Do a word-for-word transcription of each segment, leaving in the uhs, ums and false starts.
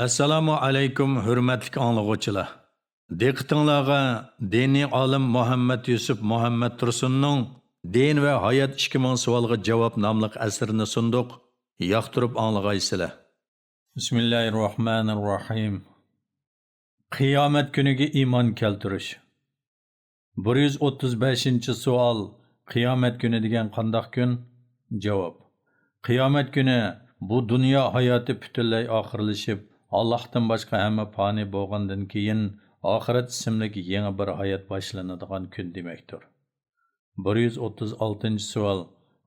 ئەسسالامۇ ئەلەيكۇم، ھۆرمەتلىك ئاڭلىغۇچىلار! دىققىتىڭلارغا دىنىي ئالىم مۇھەممەد يۈسۈپ مۇھەممەد تۇرسۇننىڭ دىن ۋە ھايات ئىككى مىڭ سوئالغا جاۋاب ناملىق ئەسىرىنى سۇندۇق. ياقتۇرۇپ ئاڭلىغايسىلەر. بىسمىللاھىررەھمانىررەھىم. قىيامەت كۈنىگە ئىمان كەلتۈرۈش. بىر يۈز ئوتتۇز بەشىنچى سوئال، قىيامەت كۈنى دېگەن قانداق كۈن؟ جاۋاب، قىيامەت كۈنى بۇ دۇنيا ھاياتى پۈتۈنلەي ئاخىرلىشىپ، ئاللاھتىن باشقا ھەممە پانىي بولغاندىن كېيىن، ئاخىرەت ئىسىملىك يېڭى بىر ھايات باشلىنىدىغان كۈن دېمەكتۇر. بىر يۈز ئوتتۇز ئالتىنچى سوئال،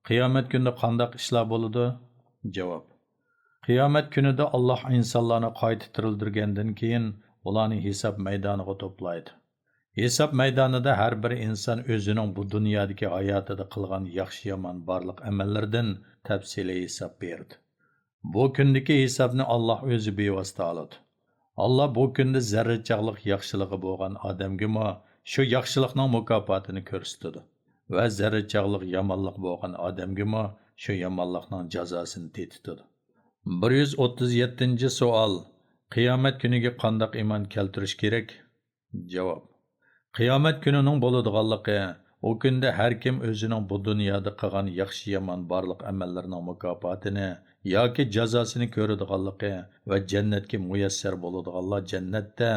قىيامەت كۈنىدە قانداق ئىشلار بولىدۇ؟ جاۋاب، قىيامەت كۈنىدە ئاللاھ ئىنسانلارنى قايتا تىرىلدۈرگەندىن كېيىن، ئۇلارنى ھېساب مەيدانىغا توپلايدۇ. ھېساب مەيدانىدا ھەر بىر ئىنسان ئۆزىنىڭ بۇ دۇنيادىكى ھاياتىدا قىلغان ياخشى-يامان بارلىق ئەمەللىرىدىن تەپسىلىي ھېساب بېرىدۇ. بۇ كۈندىكى ھېسابنى ئاللاھ ئۆزى بىۋاسىتە ئالىدۇ. ئاللاھ بۇ كۈندە زەررە چاغلىق ياخشىلىقى بولغان ئادەمگىمۇ شۇ ياخشىلىقنىڭ مۇكاپاتىنى كۆرسىتىدۇ ۋە زەررە چاغلىق يامانلىق بولغان ئادەمگىمۇ شۇ يامانلىقنىڭ جازاسىنى تېتىتىدۇ. بىر يۈز ئوتتۇز يەتتىنچى سوئال، قىيامەت كۈنىگە قانداق ئىمان كەلتۈرۈش كېرەك؟ جاۋاب، قىيامەت كۈنىنىڭ بولىدىغانلىقى، ئۇ كۈندە ھەر كىم ئۆزىنىڭ بۇ دۇنيادا قىلغان ياخشى-يامان بارلىق ئەمەللىرىنىڭ مۇكاپاتىنى ياكى جازاسىنى كۆرىدىغانلىقى ۋە جەننەتكە مۇيەسسەر بولىدىغانلار جەننەتتە،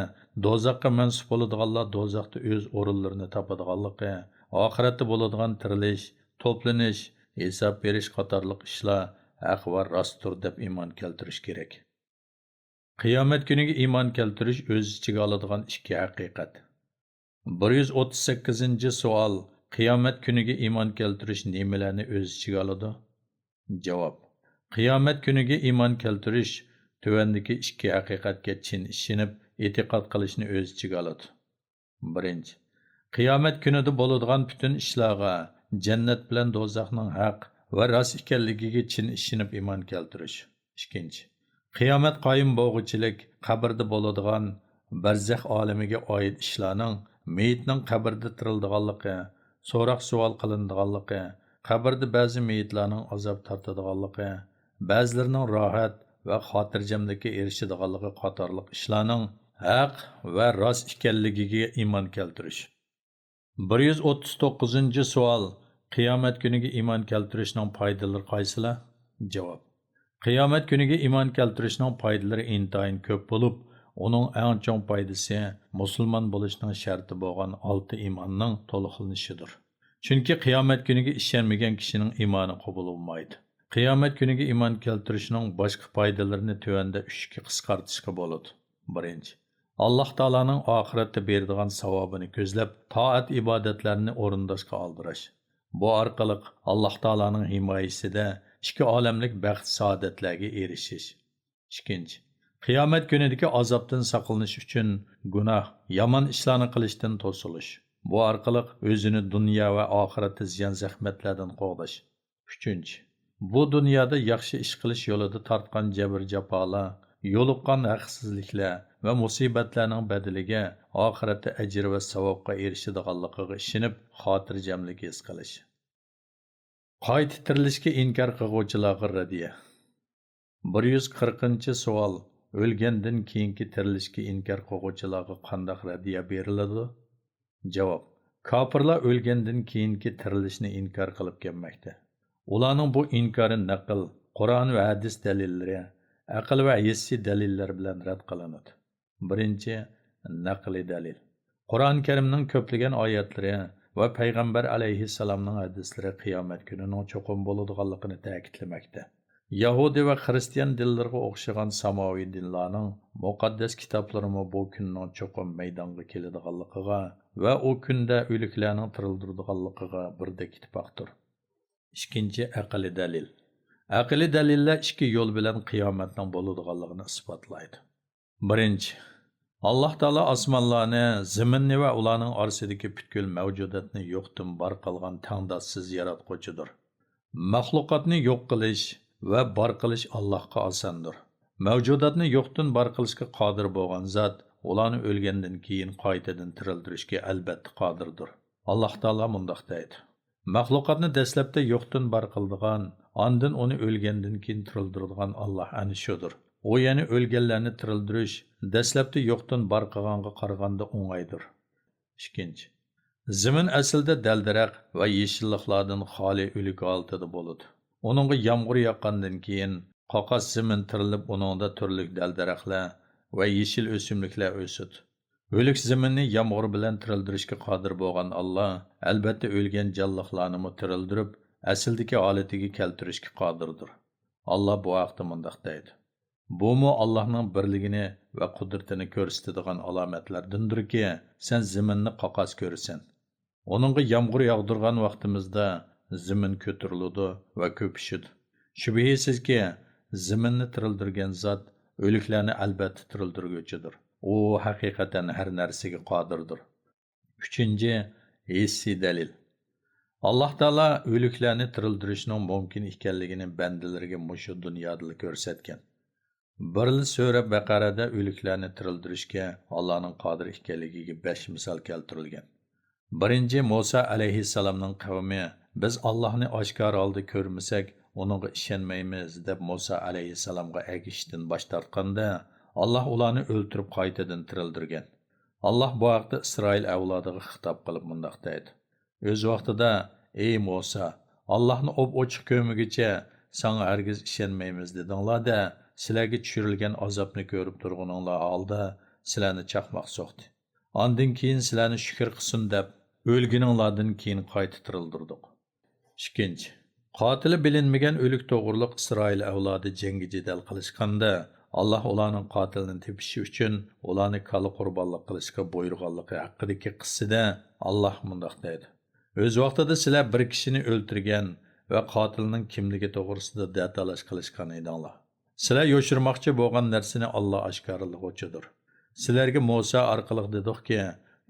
دوزاخقا مەنسۇپ بولىدىغانلار دوزاختا ئۆز ئورۇنلىرىنى تاپىدىغانلىقى، ئاخىرەتتە بولىدىغان تىرىلىش، توپلىنىش، ھېساب بېرىش قاتارلىق ئىشلار ھەق ۋە راستتۇر دەپ ئىمان كەلتۈرۈش كېرەك. قىيامەت كۈنىگە ئىمان كەلتۈرۈش ئۆز ئىچىگە ئالىدىغان ئىككى ھەقىقەت. بىر يۈز ئوتتۇز سەككىزىنچى سوئال، قىيامەت كۈنىگە ئىمان كەلتۈرۈش نېمىلەرنى ئۆز ئىچىگە ئالىدۇ؟ جاۋاب، قىيامەت كۈنىگە ئىمان كەلتۈرۈش تۆۋەندىكى ئىككى ھەقىقەتكە چىن ئىشىنىپ، ئېتىقاد قىلىشنى ئۆز ئىچىگە ئالىدۇ. بىرىنچى، قىيامەت كۈنىدە بولىدىغان پۈتۈن ئىشلارغا، جەننەت بىلەن دوزاخنىڭ ھەق ۋە راست ئىكەنلىكىگە چىن ئىشىنىپ ئىمان كەلتۈرۈش. ئىككىنچى، قىيامەت قايىم بولغۇچىلىك قەبرىدە بولىدىغان بەرزەخ ئالىمىگە ئائىت ئىشلارنىڭ، مېيىتنىڭ قەبرىدە تىرىلىدىغانلىقى، سوراق-سوئال قىلىنىدىغانلىقى، قەبرىدە بەزى مېيىتلارنىڭ ئازاب تارتىدىغانلىقى، بەزىلىرىنىڭ راھەت ۋە خاتىرجەملىككە ئېرىشىدىغانلىقى قاتارلىق ئىشلارنىڭ ھەق ۋە راست ئىكەنلىكىگە ئىمان كەلتۈرۈش. بىر يۈز ئوتتۇز توققۇزىنچى سوئال، قىيامەت كۈنىگە ئىمان كەلتۈرۈشنىڭ پايدىلىرى قايسىلار؟ جاۋاب، قىيامەت كۈنىگە ئىمان كەلتۈرۈشنىڭ پايدىلىرى ئىنتايىن كۆپ بولۇپ، ئۇنىڭ ئەڭ چوڭ پايدىسى مۇسۇلمان بولۇشنىڭ شەرتى بولغان ئالتە ئىماننىڭ تولۇقلىنىشىدۇر. چۈنكى قىيامەت كۈنىگە ئىشەنمىگەن كىشىنىڭ ئىمانى قوبۇل بولمايدۇ. قىيامەت كۈنىگە ئىمان كەلتۈرۈشنىڭ باشقا پايدىلىرىنى تۆۋەندە ئۈچكە قىسقارتىشقا بولىدۇ. بىرىنچى، ئاللاھ تائالانىڭ ئاخىرەتتە بېرىدىغان ساۋابىنى كۆزلەپ، تائەت-ئىبادەتلەرنى ئورۇنداشقا ئالدىراش. بۇ ئارقىلىق ئاللاھ تائالانىڭ ھىمايىسىدە ئىككى ئالەملىك بەخت-سائادەتلەرگە ئېرىشىش. ئىككىنچى، قىيامەت كۈنىدىكى ئازابتىن ساقلىنىش ئۈچۈن گۇناھ، يامان ئىشلارنى قىلىشتىن توسۇلۇش. بۇ ئارقىلىق ئۆزىنى دۇنيا ۋە ئاخىرەتتە زىيان-زەخمەتلەردىن قوغداش. ئۈچىنچى، بۇ دۇنيادا ياخشى ئىش قىلىش يولىدا تارتقان جەبىر-جاپالار، يولۇققان ھەقسىزلىكلەر ۋە مۇسىبەتلەرنىڭ بەدىلىگە ئاخىرەتتە ئەجىر ۋە ساۋابقا ئېرىشىدىغانلىقىغا ئىشىنىپ، خاتىرجەملىك ھېس قىلىش. قايتا تىرىلىشكە ئىنكار قىلغۇچىلارغا رەددىيە. بىر يۈز قىرىقىنچى سوئال، ئۆلگەندىن كېيىنكى تىرىلىشكە ئىنكار قىلغۇچىلارغا قانداق رەددىيە بېرىلىدۇ؟ جاۋاب، كاپىرلار ئۆلگەندىن كېيىنكى تىرىلىشنى ئىنكار قىلىپ كەلمەكتە. ئۇلارنىڭ بۇ ئىنكارى نەقىل، قۇرئان ۋە ھەدىس دەلىللىرى، ئەقىل ۋە ھېسسىي دەلىللەر بىلەن رەت قىلىنىدۇ. بىرىنچى، نەقلىي دەلىل. قۇرئان كەرىمنىڭ كۆپلىگەن ئايەتلىرى ۋە پەيغەمبەر ئەلەيھىسسالامنىڭ ھەدىسلىرى قىيامەت كۈنىنىڭ چوقۇم بولىدىغانلىقىنى تەكىتلىمەكتە. يەھۇدىي ۋە خىرىستىيان دىنلىرىغا ئوخشىغان ساماۋىي دىنلارنىڭ مۇقەددەس كىتابلىرىمۇ بۇ كۈننىڭ چوقۇم مەيدانغا كېلىدىغانلىقىغا ۋە ئۇ كۈندە ئۆلۈكلەرنىڭ تىرىلدۈرىدىغانلىقىغا بىردەك ئىتتىپاقتۇر. ئىككىنچى، ئەقلىي دەلىل. ئەقلىي دەلىللەر ئىككى يول بىلەن قىيامەتنىڭ بولىدىغانلىقىنى ئىسپاتلايدۇ. بىرىنچى، ئاللاھ تائالا ئاسمانلارنى، زېمىننى ۋە ئۇلارنىڭ ئارىسىدىكى پۈتكۈل مەۋجۇداتنى يوقتىن بار قىلغان تەڭداشسىز ياراتقۇچىدۇر. مەخلۇقاتنى يوق قىلىش ۋە بار قىلىش ئاللاھقا ئاساندۇر. مەۋجۇداتنى يوقتىن بار قىلىشقا قادىر بولغان زات ئۇلارنى ئۆلگەندىن كېيىن قايتىدىن تىرىلدۈرۈشكە ئەلبەتتە قادىردۇر. ئاللاھ تائالا مۇنداق دەيدۇ: مەخلۇقاتنى دەسلەپتە يوقتىن بار قىلىدىغان، ئاندىن ئۇنى ئۆلگەندىن كېيىن تىرىلدۈرىدىغان ئاللاھ ئەنە شۇدۇر. ئۇ يەنى ئۆلگەنلەرنى تىرىلدۈرۈش دەسلەپتە يوقتىن بار قىلغانغا قارىغاندا ئوڭايدۇر. ئىككىنچى، زېمىن ئەسلىدە دەل-دەرەخ ۋە يېشىللىقلاردىن خالىي ئۆلۈك ھالىتىدە بولىدۇ. ئۇنىڭغا يامغۇر ياغقاندىن كېيىن، قاقاس زېمىن تىرىلىپ، ئۇنىڭدا تۈرلۈك دەل-دەرەخلەر ۋە يېشىل ئۆسۈملۈكلەر ئۆسىدۇ. ئۆلۈك زېمىننى يامغۇر بىلەن تىرىلدۈرۈشكە قادىر بولغان ئاللا، ئەلبەتتە، ئۆلگەن جانلىقلارنىمۇ تىرىلدۈرۈپ، ئەسلىدىكى ھالىتىگە كەلتۈرۈشكە قادىردۇر. ئاللا بۇ ھەقتە مۇنداق دەيدۇ: بۇمۇ ئاللانىڭ بىرلىكىنى ۋە قۇدرىتىنى كۆرسىتىدىغان ئالامەتلەردىندۇركى، سەن زېمىننى قاقاس كۆرىسەن. ئۇنىڭغا يامغۇر ياغدۇرغان ۋاقتىمىزدا زېمىن كۆتۈرۈلىدۇ ۋە كۆپۈشىدۇ. شۈبھىسىزكى، زېمىننى تىرىلدۈرگەن زات ئۆلۈكلەرنى ئەلبەتتە تىرىلدۈرگۈچىدۇر. ئۇ ھەقىقەتەن ھەر نەرسىگە قادىردۇر. ئۈچىنچى، ھېسسىي دەلىل. ئاللا تائالا ئۆلۈكلەرنى تىرىلدۈرۈشنىڭ مۇمكىن ئىكەنلىكىنى بەندىلىرىگە مۇشۇ دۇنيادىلا كۆرسەتكەن. بىرلا سۈرە بەقەرەدە ئۆلۈكلەرنى تىرىلدۈرۈشكە ئاللانىڭ قادىر ئىكەنلىكىگە بەش مىسال كەلتۈرۈلگەن. بىرىنچى، مۇسا ئەلەيھىسسالامنىڭ قەۋمى: «بىز ئاللاھنى ئاشكارا ھالدا كۆرمىسەك، ئۇنىڭغا ئىشەنمەيمىز» دەپ مۇسا ئەلەيھىسسالامغا ئەگىشىشتىن باش تارتقاندا، ئاللاھ ئۇلارنى ئۆلتۈرۈپ قايتىدىن تىرىلدۈرگەن. ئاللاھ بۇ ھەقتە ئىسرائىل ئەۋلادىغا خىتاب قىلىپ مۇنداق دەيدۇ: ئۆز ۋاقتىدا، ئەي مۇسا، ئاللاھنى ئوپئوچۇق كۆرمىگۈچە ساڭا ھەرگىز ئىشەنمەيمىز دېدىڭلار-دە، سىلەرگە چۈشۈرۈلگەن ئازابنى كۆرۈپ تۇرغىنىڭلار ھالدا سىلەرنى چاقماق سوقتى. ئاندىن كېيىن سىلەرنى شۈكۈر قىلسۇن دەپ، ئۆلگىنىڭلاردىن كېيىن قايتا تىرىلدۈردۇق. ئىككىنچى، قاتىلى بىلىنمىگەن ئۆلۈك توغرۇلۇق ئىسرائىل ئەۋلادى جەڭگى جېدەل قىلىشقاندا، ئاللاھ ئۇلارنىڭ قاتىلىنى تېپىشى ئۈچۈن ئۇلارنى كالا قۇربانلىق قىلىشقا بۇيرۇغانلىقى ھەققىدىكى قىسسىدە، ئاللاھ مۇنداق دەيدۇ: ئۆز ۋاقتىدا سىلەر بىر كىشىنى ئۆلتۈرگەن ۋە قاتىلنىڭ كىملىكى توغرىسىدا دەتالاش قىلىشقان ئىدىڭلار. سىلەر يوشۇرماقچى بولغان نەرسىنى ئاللاھ ئاشكارىلىغۇچىدۇر. سىلەرگە مۇسا ئارقىلىق دېدۇقكى،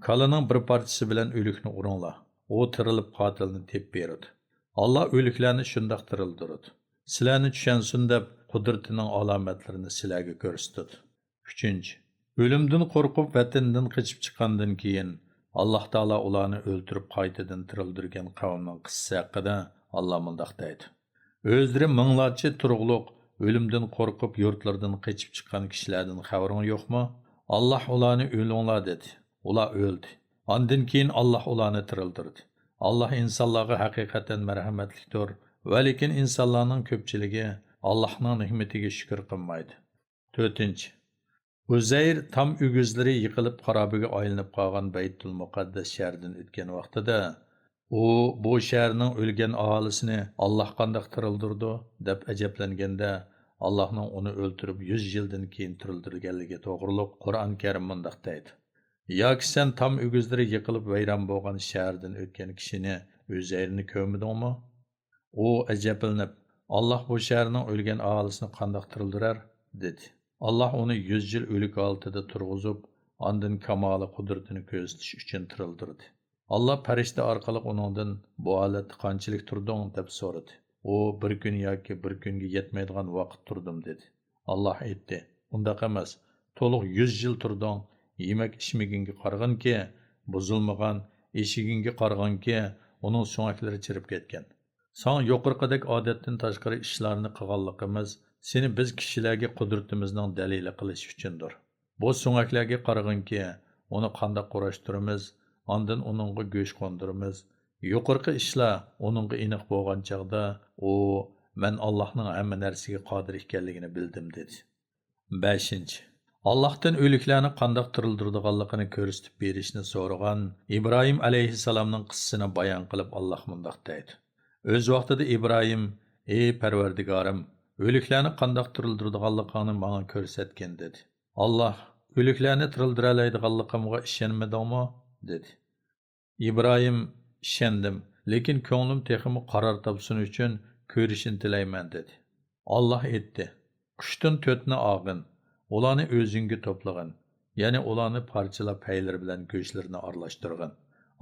كالىنىڭ بىر پارچىسى بىلەن ئۆلۈكنى ئۇرۇڭلار، ئۇ تىرىلىپ قاتىلنى تېپىپ بېرىدۇ. ئاللاھ ئۆلۈكلەرنى شۇنداق تىرىلدۈرىدۇ. سىلەرنى چۈشەنسۇن دەپ، قۇدرىتىنىڭ ئالامەتلىرىنى سىلەرگە كۆرسىتىدۇ. ئۈچىنچى، ئۆلۈمدىن قورقۇپ ۋەتىنىدىن قېچىپ چىققاندىن كېيىن، ئاللاھ تائالا ئۇلارنى ئۆلتۈرۈپ قايتىدىن تىرىلدۈرگەن قەۋمنىڭ قىسسىسى ھەققىدە ئاللاھ مۇنداق دەيدۇ: ئۆزلىرى مىڭلارچە تۇرۇقلۇق ئۆلۈمدىن قورقۇپ يۇرتلىرىدىن قېچىپ چىققان كىشىلەردىن خەۋىرىڭ يوقمۇ؟ ئاللاھ ئۇلارنى ئۆلۈڭلار دېدى. ئۇلار ئۆلدى. ئاندىن كېيىن ئاللاھ ئۇلارنى تىرىلدۈردى. ئاللاھ ئىنسانلارغا ھەقىقەتەن مەرھەمەتلىكتۇر، ۋەلىكىن ئىنسانلارنىڭ كۆپچىلىكى ئاللاھنىڭ نېمىتىگە شۈكۈر قىلمايدۇ. تۆتىنچى، ئۇزەير تام ئۆگزىلىرى يىقىلىپ خارابىگە ئايلىنىپ قالغان بەيتۇل مۇقەددەس شەھىرىدىن ئۆتكەن ۋاقتىدا، ئۇ بۇ شەھەرنىڭ ئۆلگەن ئاھالىسىنى ئاللاھ قانداق تىرىلدۈرىدۇ دەپ ئەجەبلەنگەندە، ئاللاھنىڭ ئۇنى ئۆلتۈرۈپ يۈز يىلدىن كېيىن تىرىلدۈرگەنلىكى توغرۇلۇق قۇرئان كەرىم مۇنداق دەيدۇ: ياكى سەن تام ئۆگزىلىرى يىقىلىپ ۋەيران بولغان شەھەردىن ئۆتكەن كىشىنى، ئۇزەيرنى كۆرمىدىڭمۇ؟ ئۇ ئەجەبلىنىپ، ئاللاھ بۇ شەھەرنىڭ ئۆلگەن ئاھالىسىنى قانداق تىرىلدۈرەر؟ دېدى. ئاللاھ ئۇنى يۈز يىل ئۆلۈك ھالىتىدە تۇرغۇزۇپ، ئاندىن كامالى قۇدرىتىنى كۆرسىتىش ئۈچۈن تىرىلدۈردى. ئاللاھ پەرىشتە ئارقىلىق ئۇنىڭدىن، بۇ ھالەتتە قانچىلىك تۇردۇڭ؟ دەپ سورىدى. ئۇ، بىر كۈن ياكى بىر كۈنگە يەتمەيدىغان ۋاقىت تۇردۇم، دېدى. ئاللاھ ئېيتتى، ئۇنداق ئەمەس، تولۇق يۈز يىل تۇردۇڭ. يېمەك ئىچمىگىنىگە قارىغىنكى، بۇزۇلمىغان، ئېشىگىنىگە قارىغىنكى، ئۇنىڭ سۆڭەكلىرى چىرىپ كەتكەن. ساڭا يۇقىرىقىدەك ئادەتتىن تاشقىرى ئىشلارنى قىلغانلىقىمىز سېنى بىز كىشىلەرگە قۇدرىتىمىزنىڭ دەلىلى قىلىش ئۈچۈندۇر. بۇ سۆڭەكلەرگە قارىغىنكى، ئۇنى قانداق قۇراشتۇرىمىز، ئاندىن ئۇنىڭغا گۆش قوندۇرىمىز. يۇقىرىقى ئىشلار ئۇنىڭغا ئېنىق بولغان چاغدا، ئۇ، مەن ئاللاھنىڭ ھەممە نەرسىگە قادىر ئىكەنلىكىنى بىلدىم، دېدى. بەشىنچى، ئاللاھتىن ئۆلۈكلەرنى قانداق تىرىلدۈرىدىغانلىقىنى كۆرسىتىپ بېرىشنى سورىغان ئىبراھىم ئەلەيھىسسالامنىڭ قىسسىسىنى بايان قىلىپ، ئاللاھ مۇنداق دەيدۇ: ئۆز ۋاقتىدا ئىبراھىم، ئى پەرۋەردىگارىم، ئۆلۈكلەرنى قانداق تىرىلدۈرىدىغانلىقىڭنى ماڭا كۆرسەتكىن، دېدى. ئاللاھ، ئۆلۈكلەرنى تىرىلدۈرەلەيدىغانلىقىمغا ئىشەنمىدىڭمۇ؟ دېدى. ئىبراھىم، ئىشەندىم، لېكىن كۆڭلۈم تېخىمۇ قارار تاپسۇن ئۈچۈن كۆرۈشنى تىلەيمەن، دېدى. ئاللاھ ئېيتتى، قۇشتىن تۆتنى ئالغىن، ئۇلارنى ئۆزۈڭگە توپلىغىن، يەنى ئۇلارنى پارچىلاپ پەيلىرى بىلەن گۆشلىرىنى ئارىلاشتۇرغىن.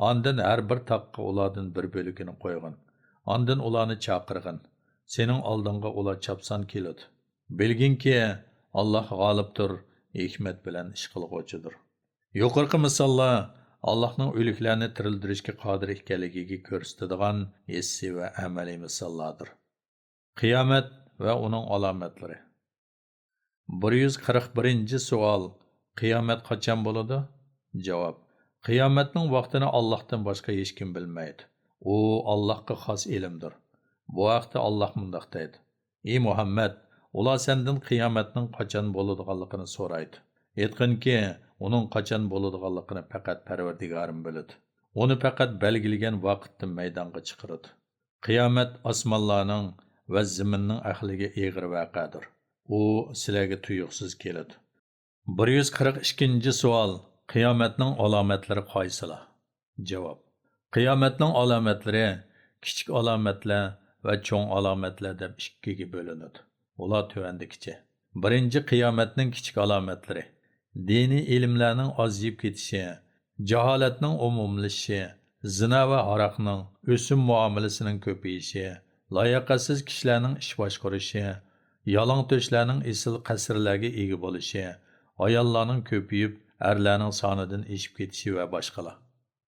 ئاندىن ھەر بىر تاغقا ئۇلاردىن بىر بۆلىكىنى قويغىن. ئاندىن ئۇلارنى چاقىرغىن. سېنىڭ ئالدىڭغا ئۇلار چاپسان كېلىدۇ. بىلگىنكى، ئاللاھ غالىبتۇر، ھېكمەت بىلەن ئىش قىلغۇچىدۇر. يۇقىرىقى مىساللار ئاللاھنىڭ ئۆلۈكلەرنى تىرىلدۈرۈشكە قادىر ئىكەنلىكىگە كۆرسىتىدىغان ھېسسىي ۋە ئەمەلىي مىساللاردۇر. قىيامەت ۋە ئۇنىڭ ئالامەتلىرى. بىر يۈز قىرىق بىرىنچى سوئال، قىيامەت قاچان بولىدۇ؟ جاۋاب، قىيامەتنىڭ ۋاقتىنى ئاللاھتىن باشقا ھېچكىم بىلمەيدۇ. ئۇ ئاللاھقا خاس ئىلىمدۇر. بۇ ھەقتە ئاللاھ مۇنداق دەيدۇ: ئى مۇھەممەد، ئۇلار سەندىن قىيامەتنىڭ قاچان بولىدىغانلىقىنى سورايدۇ. ئېيتقىنكى، ئۇنىڭ قاچان بولىدىغانلىقىنى پەقەت پەرۋەردىگارىم بىلىدۇ. ئۇنى پەقەت بەلگىلىگەن ۋاقىتتا مەيدانغا چىقىرىدۇ. قىيامەت ئاسمانلارنىڭ ۋە زېمىننىڭ ئەھلىگە ئېغىر ۋەقەدۇر. ئۇ سىلەرگە تۇيۇقسىز كېلىدۇ. بىر يۈز قىرىق ئىككىنچى سوئال، قىيامەتنىڭ ئالامەتلىرى قايسىلار؟ جاۋاب، قىيامەتنىڭ ئالامەتلىرى كىچىك ئالامەتلەر ۋە چوڭ ئالامەتلەر دەپ ئىككىگە بۆلۈنىدۇ. ئۇلار تۆۋەندىكىچە. بىرىنچى، قىيامەتنىڭ كىچىك ئالامەتلىرى. دىنىي ئىلىملەرنىڭ ئازىيىپ كېتىشى، جاھالەتنىڭ ئومۇملىشىشى، زىنا ۋە ھاراقنىڭ، ئۆسۈم مۇئامىلىسىنىڭ كۆپىيىشى، لاياقەتسىز كىشىلەرنىڭ ئىش باشقۇرۇشى، يالاڭتۆشلەرنىڭ ئېسىل قەسىرلەرگە ئىگە بولۇشى، ئاياللارنىڭ كۆپىيىپ، ئەرلەرنىڭ سانىدىن ئېشىپ كېتىشى ۋە باشقىلار.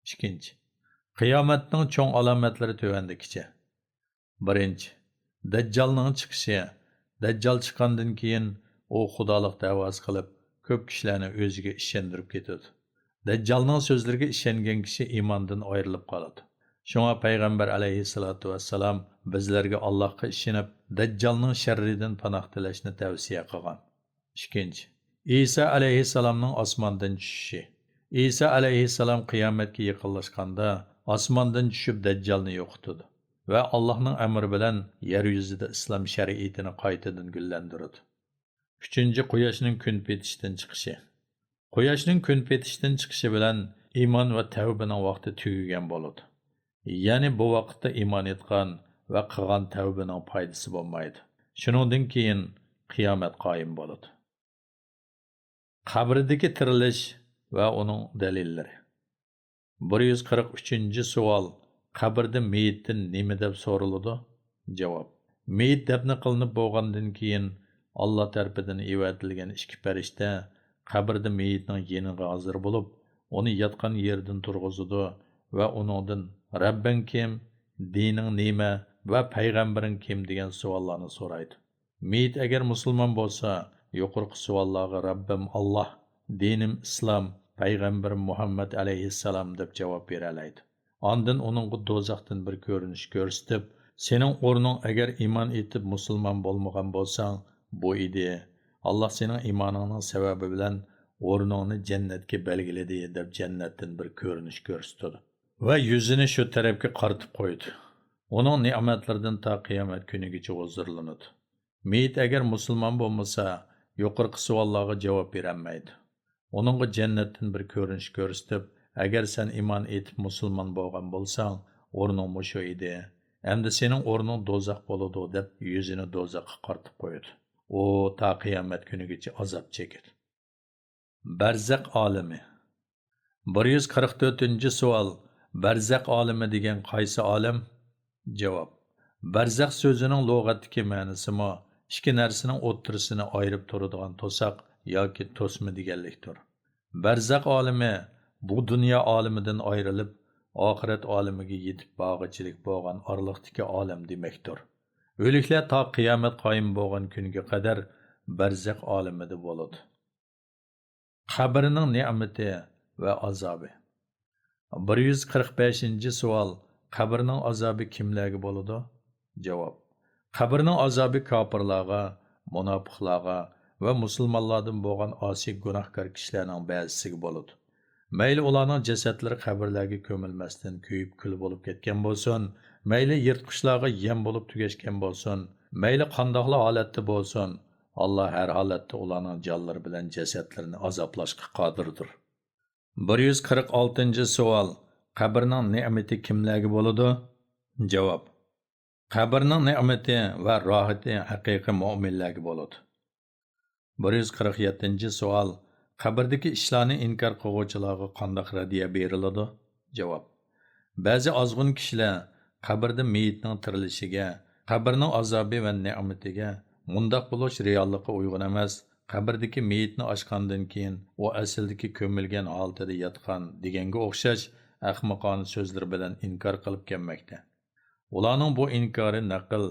ئىككىنچى، قىيامەتنىڭ چوڭ ئالامەتلىرى تۆۋەندىكىچە. بىرىنچى، دەججالنىڭ چىقىشى. دەججال چىققاندىن كېيىن، ئۇ خۇدالىق دەۋاسى قىلىپ، كۆپ كىشىلەرنى ئۆزىگە ئىشەندۈرۈپ كېتىدۇ. دەججالنىڭ سۆزلىرىگە ئىشەنگەن كىشى ئىماندىن ئايرىلىپ قالىدۇ. شۇڭا پەيغەمبەر ئەلەيھىسسالاتۇ ۋەسسالام بىزلەرگە ئاللاھقا ئىشىنىپ، دەججالنىڭ شەررىدىن پاناھ تىلەشنى تەۋسىيە قىلغان. ئىككىنچى، ئىسا ئەلەيھىسسالامنىڭ ئاسماندىن چۈشۈشى. ئىسا ئەلەيھىسسالام قىيامەتكە يېقىنلاشقاندا، ئاسماندىن چۈشۈپ دەججالنى يوقىتىدۇ ۋە ئاللاھنىڭ ئەمرى بىلەن يەر يۈزىدە ئىسلام شەرىئىتىنى قايتىدىن گۈللەندۈرىدۇ. ئۈچىنچى، قۇياشنىڭ كۈن پېتىشتىن چىقىشى. قۇياشنىڭ كۈن پېتىشتىن چىقىشى بىلەن ئىمان ۋە تەۋبىنىڭ ۋاقتى تۈگىگەن بولىدۇ. يەنى بۇ ۋاقىتتا ئىمان ئېيتقان ۋە قىلغان تەۋبىنىڭ پايدىسى بولمايدۇ. شۇنىڭدىن كېيىن قىيامەت قايىم بولىدۇ. قەبرىدىكى تىرىلىش ۋە ئۇنىڭ دەلىللىرى. بىر يۈز قىرىق ئۈچىنچى سوئال، قەبرىدە مېيىتتىن نېمە دەپ سورىلىدۇ؟ جاۋاب، مېيىت دەپنە قىلىنىپ بولغاندىن كېيىن، ئاللا تەرىپىدىن ئەۋەتىلگەن ئىككى پەرىشتە قەبرىدە مېيىتنىڭ يېنىغا ھازىر بولۇپ، ئۇنى ياتقان يېرىدىن تۇرغۇزىدۇ ۋە ئۇنىڭدىن، رەببىڭ كىم؟ دىنىڭ نېمە؟ ۋە پەيغەمبىرىڭ كىم؟ دېگەن سوئاللارنى سورايدۇ. مېيىت ئەگەر مۇسۇلمان بولسا، يۇقىرىقى سوئاللارغا رەببىم ئاللا، دىنىم ئىسلام، پەيغەمبىرىم مۇھەممەد ئەلەيھىسسالام دەپ جاۋاب بېرەلەيدۇ. ئاندىن ئۇنىڭغا دوزاختىن بىر كۆرۈنۈش كۆرسىتىپ، سېنىڭ ئورنۇڭ ئەگەر ئىمان ئېيتىپ مۇسۇلمان بولمىغان بولساڭ، بۇ ئىدى. ئاللا سېنىڭ ئىمانىڭنىڭ سەۋەبى بىلەن ئورنۇڭنى جەننەتكە بەلگىلىدى دەپ جەننەتتىن بىر كۆرۈنۈش كۆرسىتىدۇ. ۋە يۈزىنى شۇ تەرەپكە قارىتىپ قويىدۇ. ئۇنىڭ نېمەتلىرىدىن تا قىيامەت كۈنىگىچە ھۇزۇرلىنىدۇ. مېيىت ئەگەر مۇسۇلمان بولمىسا، يۇقىرىقى سوئاللارغا جاۋاب بېرەلمەيدۇ. ئۇنىڭغا جەننەتتىن بىر كۆرۈنۈش كۆرسىتىپ، ئەگەر سەن ئىمان ئېيتىپ مۇسۇلمان بولغان بولساڭ، ئورنۇڭ مۇشۇ ئىدى. ئەمدى سېنىڭ ئورنۇڭ دوزاخ بولىدۇ، دەپ يۈزىنى دوزاخقا قارىتىپ قويىدۇ. ئۇ تا قىيامەت كۈنىگىچە ئازاب چېكىدۇ. بەرزەخ ئالىمى. بىر يۈز قىرىق تۆتىنچى سوئال، بەرزەخ ئالىمى دېگەن قايسى ئالەم؟ جاۋاب، بەرزەخ سۆزىنىڭ لۇغەتتىكى مەنىسىمۇ ئىككى نەرسىنىڭ ئوتتۇرىسىنى ئايرىپ تۇرىدىغان توساق ياكى توسما دېگەنلىكتۇر. بەرزەخ ئالىمى بۇ دۇنيا ئالىمىدىن ئايرىلىپ، ئاخىرەت ئالىمىگە يېتىپ بارغۇچىلىك بولغان ئارىلىقتىكى ئالەم دېمەكتۇر. ئۆلۈكلەر تا قىيامەت قايىم بولغان كۈنگە قەدەر بەرزەخ ئالىمىدە بولىدۇ. قەبرىنىڭ نېمىتى ۋە ئازابى. بىر يۈز قىرىق بەشىنچى سوئال، قەبرىنىڭ ئازابى كىملەرگە بولىدۇ؟ جاۋاب، قەبرىنىڭ ئازابى كاپىرلارغا، مۇناپىقلارغا ۋە مۇسۇلمانلاردىن بولغان ئاسىي گۇناھكار كىشىلەرنىڭ بەزىسىگە بولىدۇ. مەيلى ئۇلارنىڭ جەسەتلىرى قەبرىلەرگە كۆمۈلمەستىن كۆيۈپ كۈل بولۇپ كەتكەن بولسۇن، مەيلى يىرتقۇچلارغا يەم بولۇپ تۈگەشكەن بولسۇن، مەيلى قانداقلا ھالەتتە بولسۇن، ئاللا ھەر ھالەتتە ئۇلارنىڭ جانلىرى بىلەن جەسەتلىرىنى ئازابلاشقا قادىردۇر. بىر يۈز قىرىق ئالتىنچى سوئال، قەبرىنىڭ نېمىتى كىملەرگە بولىدۇ؟ جاۋاب، قەبرىنىڭ نېمىتى ۋە راھىتى ھەقىقىي مۆمىنلەرگە بولىدۇ. بىر يۈز قىرىق يەتتىنچى سوئال، قەبرىدىكى ئىشلارنى ئىنكار قىلغۇچىلارغا قانداق رەددىيە بېرىلىدۇ؟ جاۋاب، بەزى ئازغۇن كىشىلەر قەبرىدە مېيىتنىڭ تىرىلىشىگە، قەبرىنىڭ ئازابى ۋە نېمىتىگە، مۇنداق بولۇش رېئاللىققا ئۇيغۇن ئەمەس، قەبرىدىكى مېيىتنى ئاچقاندىن كېيىن ئۇ ئەسلىدىكى كۆمۈلگەن ھالىتىدە ياتقان دېگەنگە ئوخشاش ئەخمىقانە سۆزلىرى بىلەن ئىنكار قىلىپ كەلمەكتە. ئۇلارنىڭ بۇ ئىنكارى نەقىل،